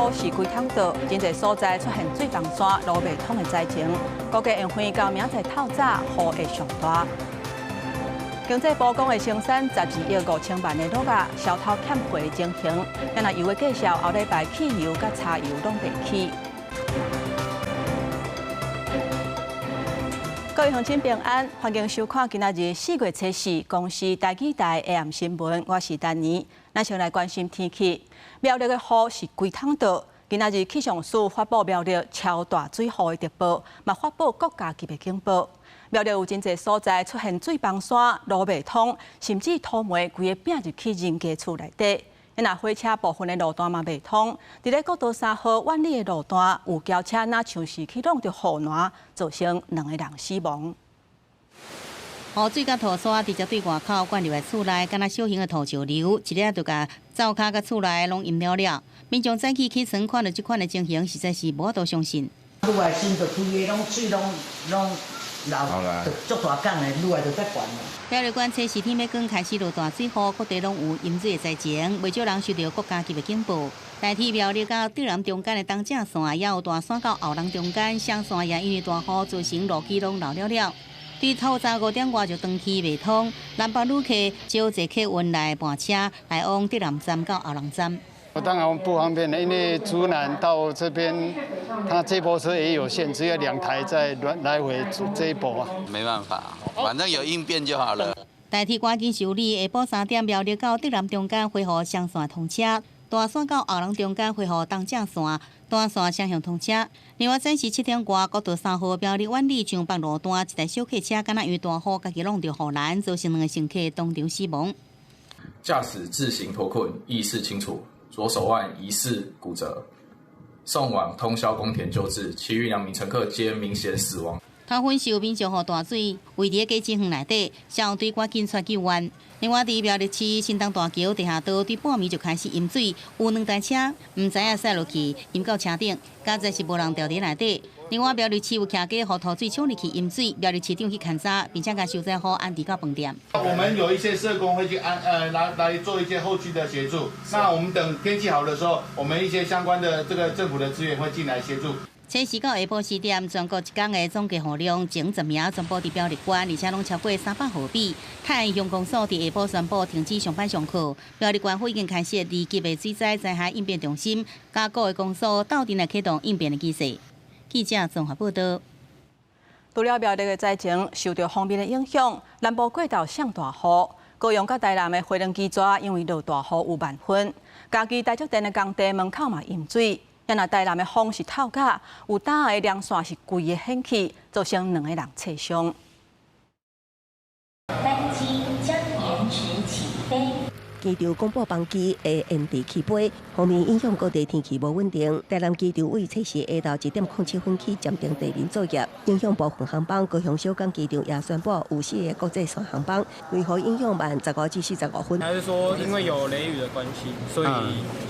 雨是規桶倒，真濟所在出現水崩山、路袂通的災情。估計延遠到明仔載透早，雨會上大。經濟部講會生產12億5千萬的橐仔，消偷欠貨的情形。若油的價數，後禮拜汽油佮柴油攏袂起。各位鄉親平安，歡迎收看今仔日4月初四公視台語台 AM 新聞，我是丹妮。咱先來關心天氣，苗栗的雨是規桶倒。今仔日氣象署發布苗栗超大水雨的特報，嘛發布國家級的警報。苗栗有真濟所在出現水崩山、路袂通，甚至土糜規个拚入去人家厝內底。若火車部分的路段嘛袂通，佇咧國道3號苑裡的路段，有轎車若像是去挵著護欄，造成兩個人死亡。雨水佮土沙直接對外口灌入來厝內，敢若小型的土石流，一下就共灶跤佮厝內攏淹了了。民眾早起起床看著這款的情形，實在是無法度相信。愈來心就規个攏水攏攏流，就足大工的，愈來就再懸。苗栗縣初四天欲光開始落大水雨，各地攏有淹水的災情，袂少人受著國家級的警報。台鐵苗栗到竹南中間的東正線，也有大山到後龍中間雙線也因為大雨造成路基攏漏了了。對透早5點外就斷氣袂通，南北旅客只好坐客運來盤車來往竹南站到後龍站。當然不方便，因為竹南到這邊，他這波車也有限，只有兩台在來來回這一波啊。沒辦法，反正有應變就好了。台鐵趕緊修理，下晡3點苗栗到竹南中間恢復雙線通車，大山到後龍中間恢復東正線，單線雙向通車。另外，早時7點外，國道3號苗栗苑裡彰北路段一台小客車，敢若因為大雨，家己挵著護欄，造成兩個乘客當場死亡。駕駛自行脫困，意識清楚，左手腕疑似骨折，送往通霄宮田救治，其餘兩名乘客皆明顯死亡。頭份受民眾予大水圍佇個果子園內底，消防隊趕緊出救援。另外，佇苗栗市新東大橋地下道，對半暝就開始淹水，有兩台車毋知影駛落去，淹到車頂，佳哉是無人牢佇內底。另外，苗栗市有騎機予土水沖入去淹水，苗栗市長去勘查，並且共受災戶安置到飯店。我們有一些社工會去安，來做一些後續的協助。那我們等天氣好的時候，我們一些相關的這個政府的資源會進來協助。初四到下晡4點，全國一天的總計雨量前10名全部佇苗栗縣，而且攏超過300毫米。泰安鄉公所佇下晡宣布停止上班上課。苗栗縣府已經開設二級的水災災害應變中心，佮各個公所鬥陣來啟動應變的機制。記者綜合報道。除了苗栗的災情受著鋒面的影響，南部過晝上大雨，高雄佮台南的飛輪機逝因為落大雨有慢分，嘉義台積電的工地門口嘛淹水。若台南的風是透甲，有擔的電線是規个掀去，造成兩個人切傷。班機將延遲起飛。機場公布班機會延遲起飛，鋒面影響各地天氣無穩定。台南機場為初四下晝1點07分起暫停地面作業，影響部分航班。高雄小港機場也宣布有四個國際線航班為何影響慢15至45分。還是說因為有雷雨的關係，所以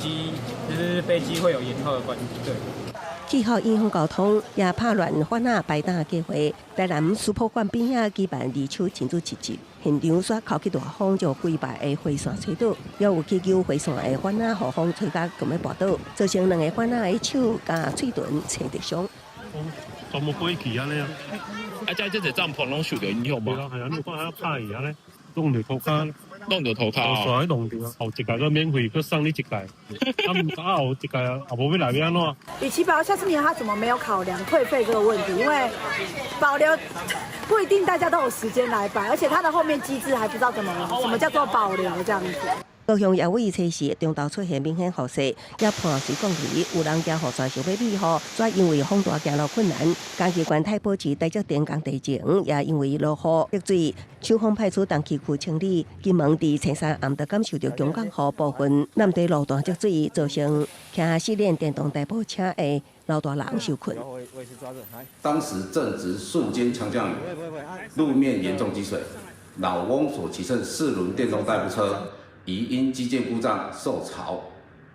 機就是飛機會有延後的關係？對。氣候影響交通，也拍亂帆仔排檔計劃。台南蘇坡館邊仔舉辦二手親子市集，現場煞口起大風，將規排的火線吹倒，也有去救火線的帆仔，予風吹甲共欲跋倒，造成兩個帆仔的手佮喙唇切著傷。全部過去按呢啊！啊，這這帳篷攏受著影響無？係啊，你看遐拍去按呢，弄著塗跤，弄著塗跤，煞去弄著，後一屆閣免費，閣送你一屆，啊，毋啊後一屆也無欲來欲按怎？與其保留下次年，他怎麼沒有考量退費這個問題？因為保留不一定大家都有時間來擺，而且它的後面機制還不知道怎麼什麼叫做保留這樣子。高雄也為初四中晝出現明顯雨勢，也伴隨降雨，有人驚雨傘想欲避雨，煞因為風大行路困難。嘉義縣太保市台積電工地前也因為落雨積水，手風派出東區區清理。金門佇青山暗就感受著強降雨，部分南地路段積水，造成騎四輪電動代步車的老大人受困。當時正值瞬間強降雨，路面嚴重積水，老翁所騎乘四輪電動代步車疑因機件故障受潮，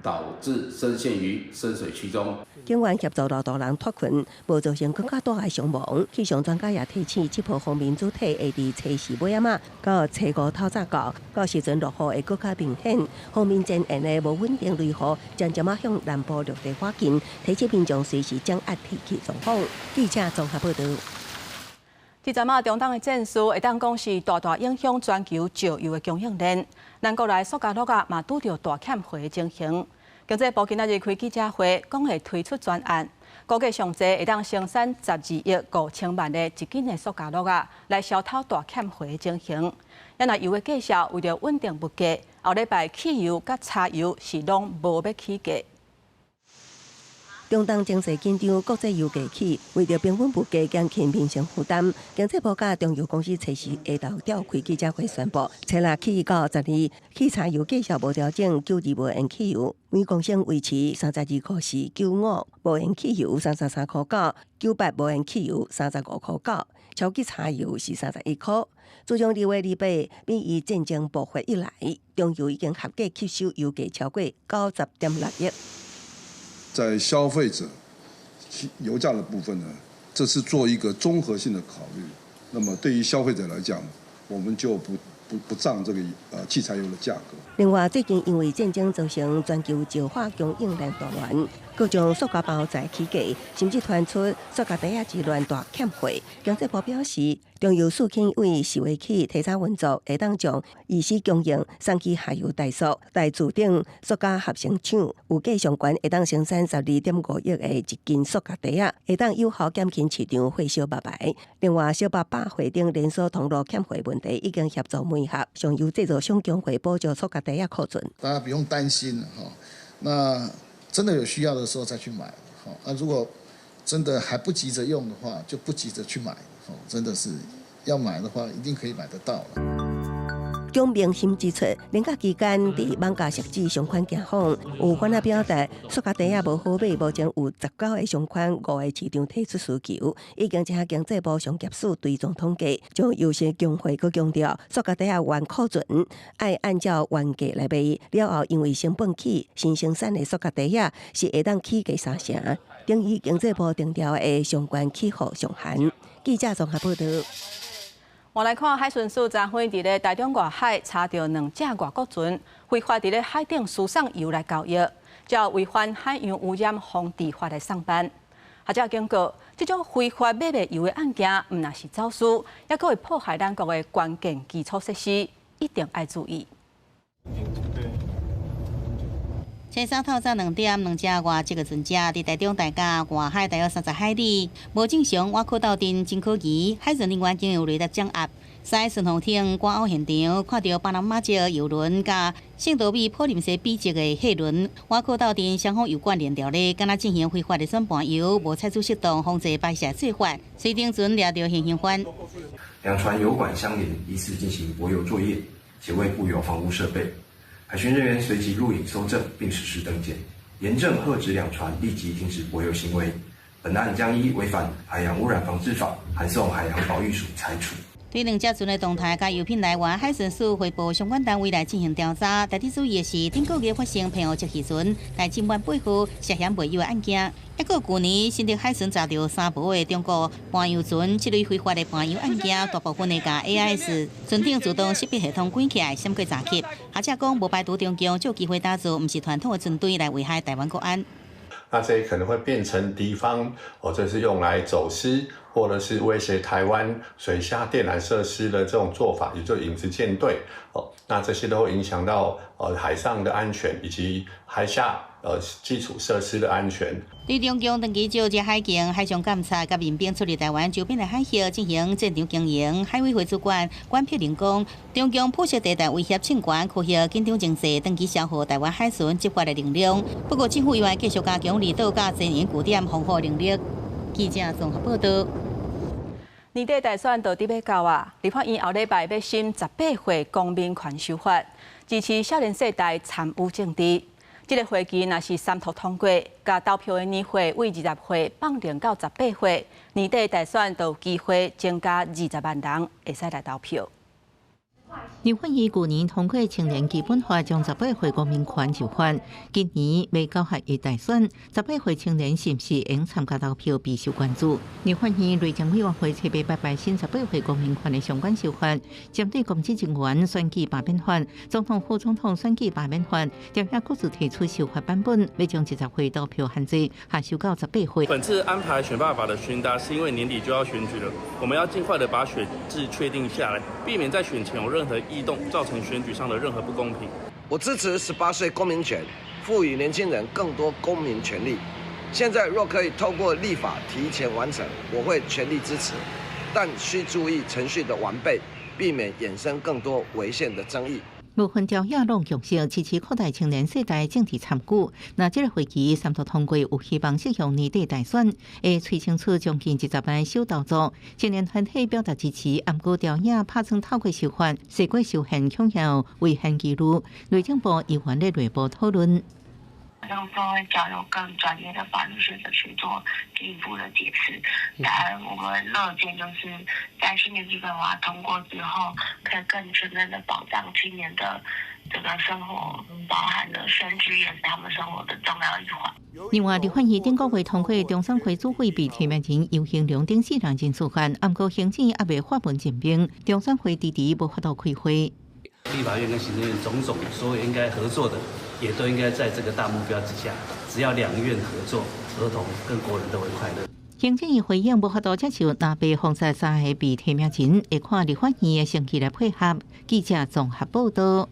導致深陷於深水區中。警員協助路途人脫困，無造成更加大的傷亡。氣象專家也提醒，這波鋒面主體會佇初四尾仔仔到初五透早到，到時陣落雨會閣較明顯。鋒面前沿的無穩定雷雨，漸漸仔向南部陸地發進，提醒民眾隨時掌握天氣狀況。記者綜合報導。這陣仔中東的戰事會當講是大大影響全球石油的供應鏈。咱國內塑膠橐仔嘛拄著大欠貨的情形。經濟部今仔日開記者會，講會推出專案，估計上濟會當生產12億5千萬个一斤的塑膠橐仔，來消透大欠貨的情形。也若油的價數為著穩定物價，後禮拜汽油佮柴油是攏無欲起價。中東情勢緊張，國際油價起，為著平穩物價，減輕民生負擔，經濟部佮中油公司初四下晝召開記者會宣布，初六起到12，汽柴油價數無調整，92無鉛汽油每公升維持32.4，95無鉛汽油33.9，98無鉛汽油35.9，超級柴油是31塊。自從2月28美伊戰爭爆發以來，中油已經合計吸收油價超過90.6億。在消費者油價的部分呢，這是做一個綜合性的考慮。那麼對於消費者來講，我們就不漲這個汽柴油的價格。另外，最近因為戰爭造成全球石化供應鏈大亂，各種塑膠包材起價，甚至傳出塑膠袋仔之亂大欠貨。經濟部表示，中油四輕為石化起提早運作，會當將二次供應送去下游台塑、台塑等塑膠合成廠，預計上懸會當生產12.5億个一斤塑膠袋仔，會當有效減輕市場貨小百牌。另外，小百百貨等連鎖通路欠貨問題，已經協助媒合上游製造商供貨補足塑膠袋仔庫存。大家不用擔心哈，那真的有需要的時候再去買，好，那如果真的還不急着用的話，就不急着去買，真的是要買的話，一定可以買得到。蔣明心指出，連假期間佇網架設置商圈行訪，有販仔表達塑膠袋仔無好買，目前有19個商圈五個市場提出需求，已經請經濟部商業署追蹤統計，將優先供貨閣強調塑膠袋仔原庫存愛按照原價來賣。了後因為成本起，新生產的塑膠袋仔是會當起價3成，等於經濟部定調的相關起貨上限。記者綜合報導。我來看海巡署昨昏佇咧台中外海查著兩隻外國船，非法佇咧海頂輸送油來交易，這違反海洋污染防治法來送辦。學者警告，這種非法買賣油的案件，毋但是走私，抑閣會破壞咱國的關鍵基礎設施，一定愛注意。初三透早2點，兩隻外籍的船隻佇台中大甲外海大約30海里，無正常倚靠鬥陣真可疑，海巡人員經由雷達掌握，駛順風艇趕往現場，看著巴拿馬籍油輪佮聖多美普林西比籍的貨輪倚靠鬥陣，雙方油管連著咧，敢若進行非法的轉盤油，無採取適當防制排泄做法，隨登船掠著現行犯。兩船油管相連，疑似進行駁油作業，且未附有防污設備。海巡人員隨即錄影搜證，並實施登檢，嚴正喝止兩船立即停止駁油行為。本案將依違反海洋污染防治法，函送海洋保育署裁處。對兩隻船的動態佮油品來源，海巡署匯報相關單位來進行調查。特別注意的是，頂個月發生澎湖籍漁船來金灣8號涉嫌賣油的案件。抑閣舊年新竹海巡查著三無的中國搬油船，這類非法的搬油案件，大部分會共 AIS 船頂自動識別系統關起來，閃過查緝。學者講，無排除中共藉機會打造，毋是傳統的船隊來危害台灣國安。那這可能會變成敵方，哦，這是用來走私或者是威脅台灣水下電纜設施的這種做法，也就影子艦隊，哦，那這些都會影響到海上的安全以及海下基礎設施的安全。對中共長期藉這海警、海上監察佮民兵出入台灣周邊的海域進行戰場經營。海委會主管管碧玲講，中共灰色地帶威脅政權，科學緊張情勢，長期消耗台灣海巡執法的能力。不過政府猶會繼續加強離島佮前沿據點防護能力。記者綜合報導。年底大選就佇欲到啊！立法院後禮拜欲審18歲公民權修法，支持少年世代參與政治。這個會期若是三讀通過，共投票的年歲為20歲放齡到18歲，年底大選就有機會增加20萬人會使來投票。立法院舊年通過青年基本法，將18歲公民權就法。今年欲九合一大選，十八歲青年是毋是會參加投票備受關注。立法院內政委員會初八拜審十八歲公民權的相關修法，針對公職人員選舉罷免法、總統、副總統選舉罷免法，朝野各自提出修法版本，欲將20歲投票限制下修到18歲。本次安排選罷法的詢答，是因為年底就要選舉了，我們要盡快的把選制確定下來，避免在選前有任何異動，造成選舉上的任何不公平。我支持18歲公民權，賦予年輕人更多公民權利。現在若可以透過立法提前完成，我會全力支持，但需注意程序的完備，避免衍生更多違憲的爭議。部分朝野攏共識支持擴大青年世代政治參與。若這個會期三讀通過，有希望適用年底大選，會催生出將近20萬首投族。青年團體表達支持，毋過朝野拍算透過修法，社會修憲恐有違憲疑慮。內政部猶原咧內部討論。用都會交由更專業的法律學者去做進一步的解釋。但我們樂見就是在青年基本法通過之後，可以更全面的保障青年的這個生活，包含了選舉也是他們生活的重要一環。另外，立法院頂個月通過中選會主委被提名人游盈隆等四人人事案，毋過行政猶未發文任命，中選會遲遲無法度開會。立法院跟行政院種種所有應該合作的，也都應該在這個大目標之下。只要兩院合作，兒童跟國人都會快樂。行政院回應無法度接受藍白封殺三个被提名人，會看立法院的程序來配合。記者綜合報道。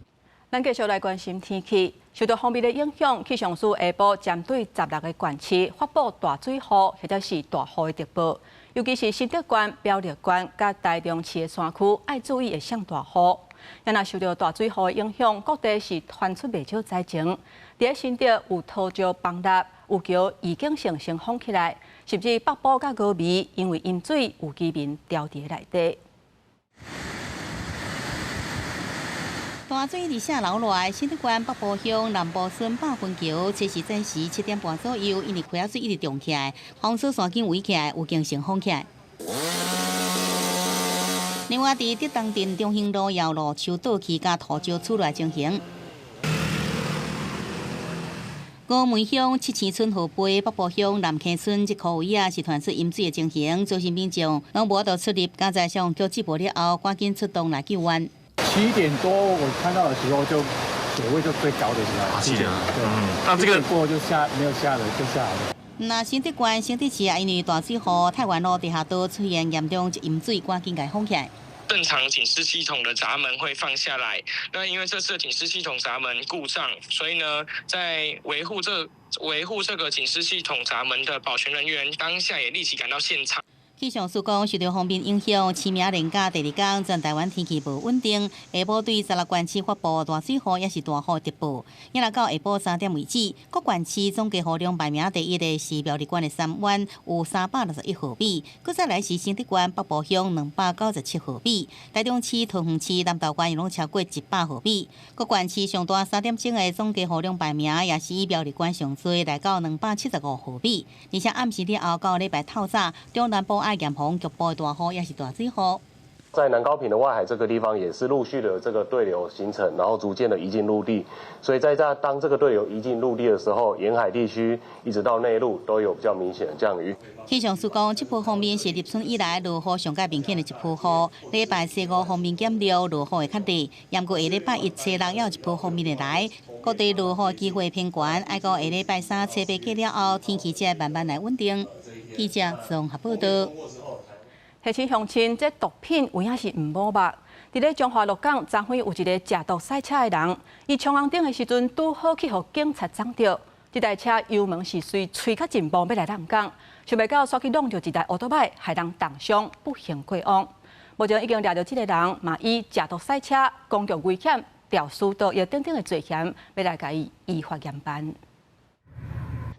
咱繼續來關心天氣，受到鋒面的影響，氣象署下晡針對16個縣市發布大水雨或者是大雨的特報，尤其是新竹縣、苗栗縣佮台中市的山區，愛注意會降大雨。若受到大水雨的影響，各地是傳出袂少災情。佇新竹有土石崩塌，有橋預警性先封起來，甚至北埔佮高美因為淹水有居民牢佇內底。大水佇下流落來，新竹縣北埔鄉南埔村百分橋，這是早時7點半左右，因為溪仔水一直漲起來，封鎖線緊圍起來，有經先封起來。另外，佇竹東鎮中興路也路樹倒去，佮土石出來情形。高梅鄉七星村河背、北埔鄉南坑村這區位啊，是傳出淹水的情形，造成民眾攏無法度出入。剛才消防局接報了後，趕緊出動來救援。7點多我看到的時候，就水位就最高的時候。7點，對，那這個過就下沒有下了，就下了。那新竹縣新竹市啊，因為大水雨，太原路地下道出現嚴重淹水，趕緊共封起來。正常警示系統的閘門會放下來，那因為這次警示系統閘門故障，所以呢，在維護這個警示系統閘門的保全人員當下也立即趕到現場。氣象署講，受到鋒面影響，清明連假第二天，全台灣天氣無穩定。下晡對16縣市發布大水雨抑是大雨特報。一直到下晡3點為止，各縣市總計雨量排名第一的是苗栗縣的三灣，有361毫米；閣再來是新竹縣北埔鄉297毫米，台中市、桃園市、南投縣攏超過100毫米。各縣市上大3點鐘的總計雨量排名也是以苗栗縣上濟，來到275毫米。而且暗時了後到禮拜透早，中南部愛嚴防局部大雨，抑是大水雨。在南高屏的外海這個地方，也是陸續的這個對流形成，然後逐漸的移進陸地。所以在當這個對流移進陸地的時候，沿海地區一直到內陸都有比較明顯的降雨。氣象署講，這波鋒面是立春以來落雨上蓋明顯的一波雨。禮拜四五鋒面減弱，落雨會較低。毋過下禮拜一、初六猶有一波鋒面會來，各地落雨機會偏懸。愛到下禮拜三、初八過了後，天氣才會慢慢來穩定。記者綜合報道。提醒鄉親，這毒品有影是毋摸目。佇咧彰化鹿港，昨昏有一个食毒賽車的人，伊衝紅燈的時陣，拄好去予警察撞著。這台車油門是隨吹較真磅欲來躝港，想袂到煞去挵著一台歐多擺，害人重傷，不幸過往。目前已經掠著這个人，嘛以食毒賽車、公共危險、肇事逃逸等等的罪嫌，欲來共伊依法嚴辦。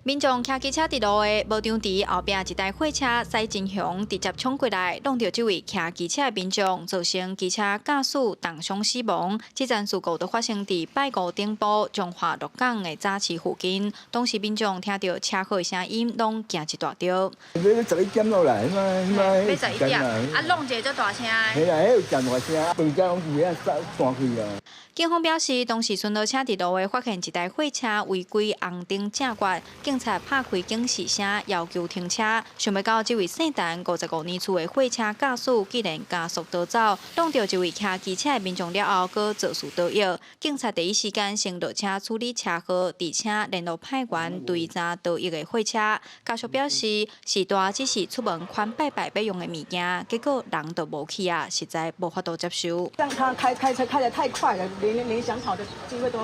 民眾騎機車佇路的，無張佇後壁一台貨車駛真雄，直接衝過來，挵著這位騎機車的民眾，造成機車駕駛重傷死亡。這樁事故就發生佇拜五頂晡彰化鹿港的早市附近。當時民眾聽著車禍的聲音，攏驚一大跳。欲11點落來，欲11點，啊，挵一个足大聲的。嘿啊，彼有誠大聲，飯店攏是遐散去啊。警方表示，當時巡邏車佇路的發現一台貨車違規紅燈正決，警察拍開警示聲要求停車，想袂到這位姓陳55年次的貨車駕駛竟然加速逃走，挵著一位騎機車的民眾了後，閣肇事逃逸。警察第一時間先落車處理車禍，而且聯絡派員追查逃逸的貨車。家屬表示，序大只是出門款拜拜欲用的物件，結果人都無去啊，實在無法度接受。讓他開車開得太快了。連想跑的機會都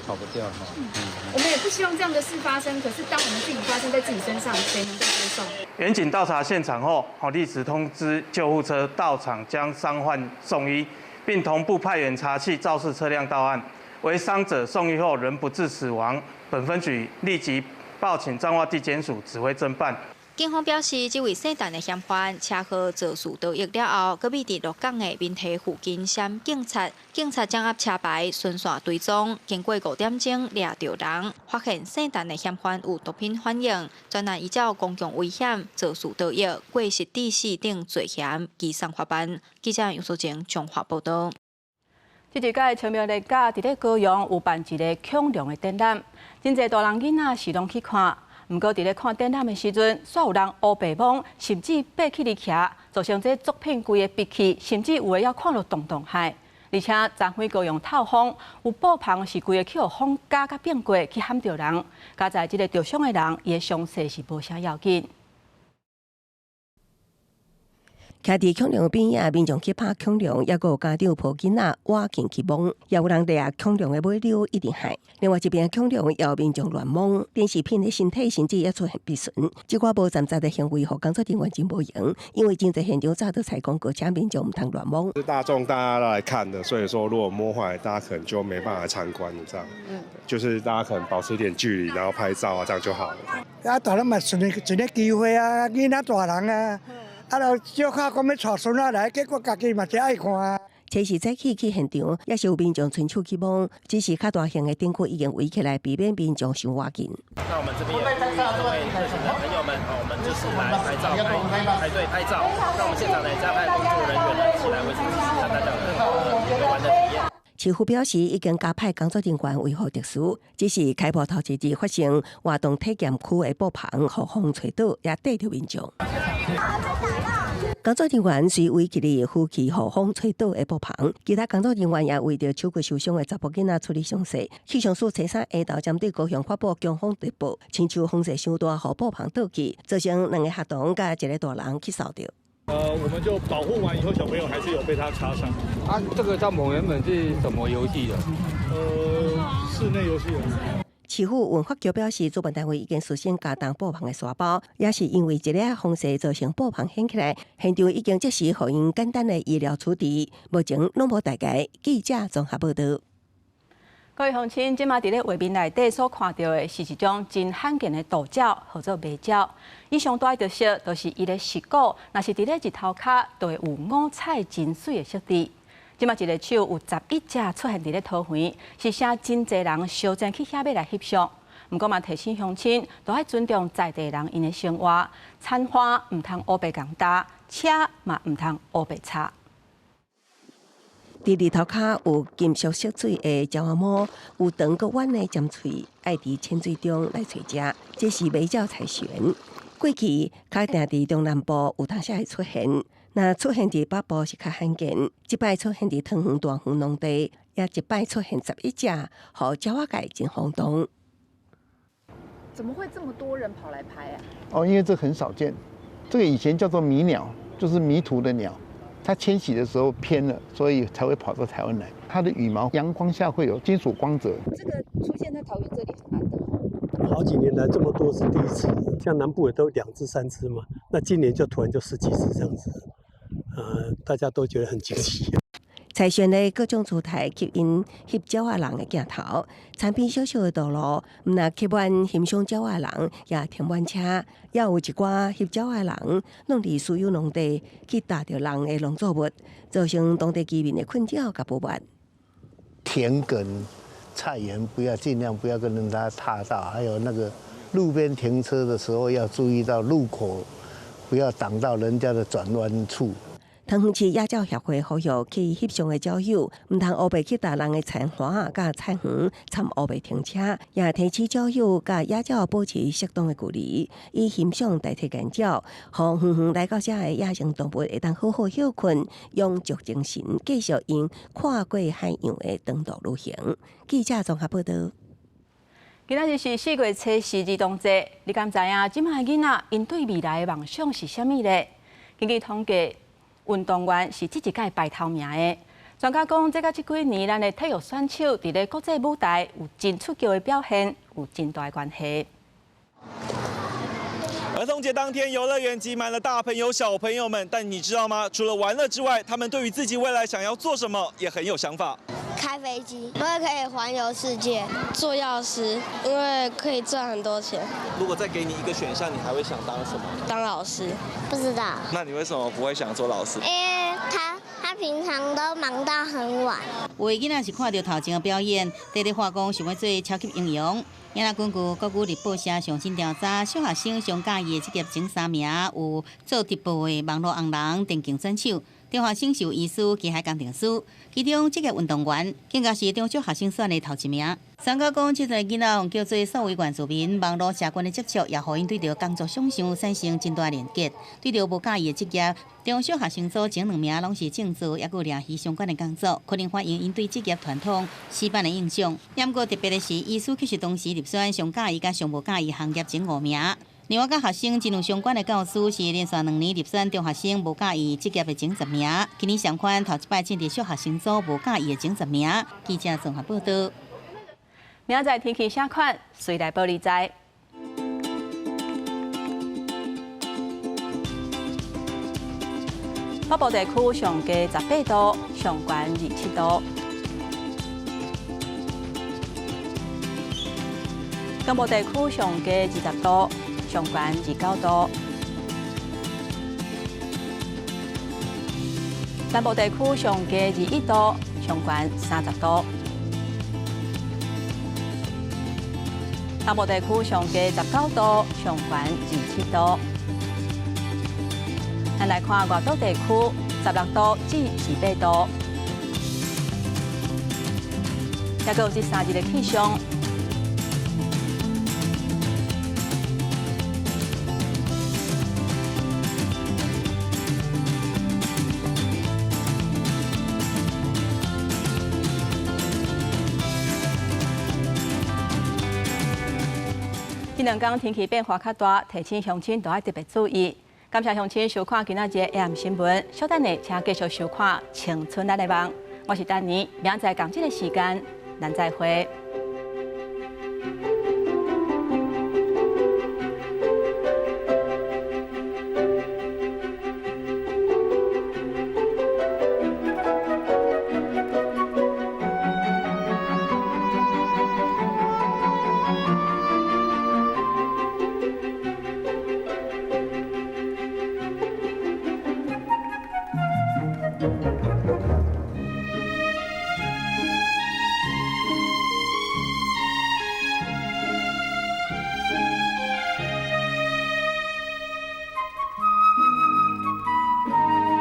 跑不掉哈。我們也不希望這樣的事發生，可是當我們自己發生在自己身上，誰能夠接受？員警到達現場後，立即通知救護車到場將傷患送醫，並同步派員查緝肇事車輛到案。為傷者送醫後仍不治死亡，本分局立即報請彰化地檢署指揮偵辦。警方表示，這位姓陳的嫌犯車禍肇事逃逸了後，閣秘佇鹿港的民堤附近閃警察，警察掌握車牌，循線追蹤，經過5點鐘掠著人，發現姓陳的嫌犯有毒品反應，專案依照公共危險、肇事逃逸、過失致死等罪嫌，移送法辦。記者楊淑靜彰化報道。這一屆清明連假，佇咧高雄有辦一个恐龍的展覽，真濟大人囡仔是攏去看。毋過，佇咧看展覽的時陣，煞有人烏白摸，甚至爬起來騎，造成這作品規个閉去，甚至有的猶看落動動害。而且，昨昏高雄透風，有布棚是規个去予風軋佮變過去撼著人，佳哉這个著傷的人，伊的傷勢是無啥要緊。徛佇恐龍邊仔，民眾去拍恐龍，抑閣有家長抱囡仔倚近去摸，也有人掠恐龍的尾溜一直害。另外一邊恐龍也有民眾亂摸，展示品的身體甚至也出現破損。這寡無站在的行為，予工作人員真無閒，因為真濟現場早就採講過，請民眾毋通亂摸。是大眾大家都來看的，所以說如果摸壞，大家可能就沒辦法參觀這樣。就是大家可能保持一點距離，然後拍照啊，這樣就好了。啊，大人嘛順一個機會啊，囡仔大人啊。啊，就小可講欲帶孫仔來，結果家己嘛真愛看啊。初四早起去現場，也是有民眾伸手去摸，只是較大型的展區已經圍起來，避免民眾傷倚近。那我們這邊也呼籲各位熱心的朋友們，我們就是來拍照、排隊拍照。那我們現場呢，加派工作人員呢，一起來維持秩序，讓大家有更好的遊玩的體驗。市府表示，已經加派工作人員維護秩序，只是開幕頭一日發生活動體驗區的布棚予風吹倒，也綴著民眾。工作人員隨圍起來扶起予風吹倒的布棚，其他工作人員也為著手骨受傷的查埔囡仔處理傷勢。氣象署初三下晝針對高雄發布強風特報，親像風勢傷大，予布棚倒去，造成兩个學童佮一个大人去掃著。我們就保護完以後，小朋友還是有被他擦傷。啊，這個帳篷原本是什麼遊戲的？室內遊戲。市府文化局表示，主辦單位已經事先加重布棚的沙包，也是因為這个風勢造成布棚掀起來，現場已經即時予𪜶簡單的醫療處置，目前攏無大礙。記者綜合報道。各位鄉親，這馬佇咧畫面內底所看著的是一種真罕見的渡鳥，號做迷鳥。伊上大的特色就是伊的翼骨，若是佇咧日頭跤，就會有五彩真媠的色澤。這馬一个手有11隻出現佇咧桃園，是啥真濟人相爭去遐欲來翕相。毋過嘛提醒鄉親，都愛尊重在地人𪜶的生活，田花毋通烏白共踏，車嘛毋通烏白插。佇日頭跤有金屬色水的鳥仔毛，有長閣彎的尖喙，愛佇淺水中來揣食。這是迷鳥柴鱈。過去較定佇中南部有當時會出現，若出現佇北部是較罕見。這擺出現佇桃園大園農地，也一擺出現11隻，予鳥仔界真轟動。怎麼會這麼多人跑來拍啊？哦，因為這很少見，這個以前叫做迷鳥，就是迷途的鳥。它遷徙的時候偏了，所以才會跑到台灣來。它的羽毛陽光下會有金屬光澤。這個出現在桃園這裡很難得。好幾年來這麼多是第一次，像南部也都兩隻三隻嘛，那今年就突然就十幾隻這樣子，大家都覺得很驚奇。菜園的各種姿態吸引翕鳥仔人的鏡頭，田邊小小的道路，毋但吸滿欣賞鳥仔人，也停滿車，也有一寡翕鳥仔人，攏佇私有農地去踏著人的農作物，造成當地居民的困擾佮不滿。田埂、菜園不要盡量不要跟人家踏到，還有那個路邊停車的時候要注意到路口，不要擋到人家的轉彎處。桃園市野鳥協會呼籲去翕相的鳥友，毋通烏白去踏人的田花佮菜園，參烏白停車，也提醒鳥友佮野鳥保持適當的距離，以欣賞代替干擾，予遠遠來到遮的野生動物會當好好歇睏，養足精神，繼續𪜶跨過海洋的長途旅行。記者綜合報導。今仔日是四月初四兒童節，你敢知影這擺囡仔𪜶對未來的夢想是啥物咧？根據統計，運動員是這一屆排頭名的。專家講，這佮這幾年咱的體育選手佇咧國際舞台有真出色的表現，有真大的關係。兒童節當天，遊樂園擠滿了大朋友、小朋友們。但你知道嗎？除了玩樂之外，他們對於自己未來想要做什麼也很有想法。開飛機，因為可以環遊世界；做藥師，因為可以賺很多錢。如果再給你一個選項，你還會想當什麼？當老師。不知道。那你為什麼不會想做老師？因為他平常都忙到很晚。有的囡仔是看著頭前的表演，佇咧話講想欲做超級英雄。也若根據國語日報社上新調查，小學生上佮意的職業前三名有做直播的網路紅人、電競選手、中學生獸醫師、機械工程師，其中職業運動員更加是中小學生選的頭一名。專家講，這陣囡仔叫做數位原住民，網路社群的接觸，也予𪜶對著工作想像產生真大連結。對著無佮意的職業，中小學生組前兩名攏是政治，抑閣掠魚相關的工作，可能反映𪜶對職業傳統死板的印象。毋過特別的是，醫師卻是同時入選上佮意佮上無佮意行業前五名。另外，佮學生真有相關的教師是連續兩年入選中學生無佮意職業的前十名，今年相款頭一擺進入小學生組無佮意的前十名。記者綜合報導。明仔載天氣啥款，隨來報你知。北部地區上低18度，上懸27度。中部地區上低20度，上懸29度。南部地區上低21度，上懸30度。東部地區上低19度，上懸27度。咱來看外島地區，16度至28度。抑閣有這三日的氣象。這兩天天氣變化較大，提醒鄉親都愛特別注意。感謝鄉親收看今仔日的 AM 新聞，稍等下請繼續收看《青春咱的夢》。我是丹妮，明仔載仝這个時間，咱再會。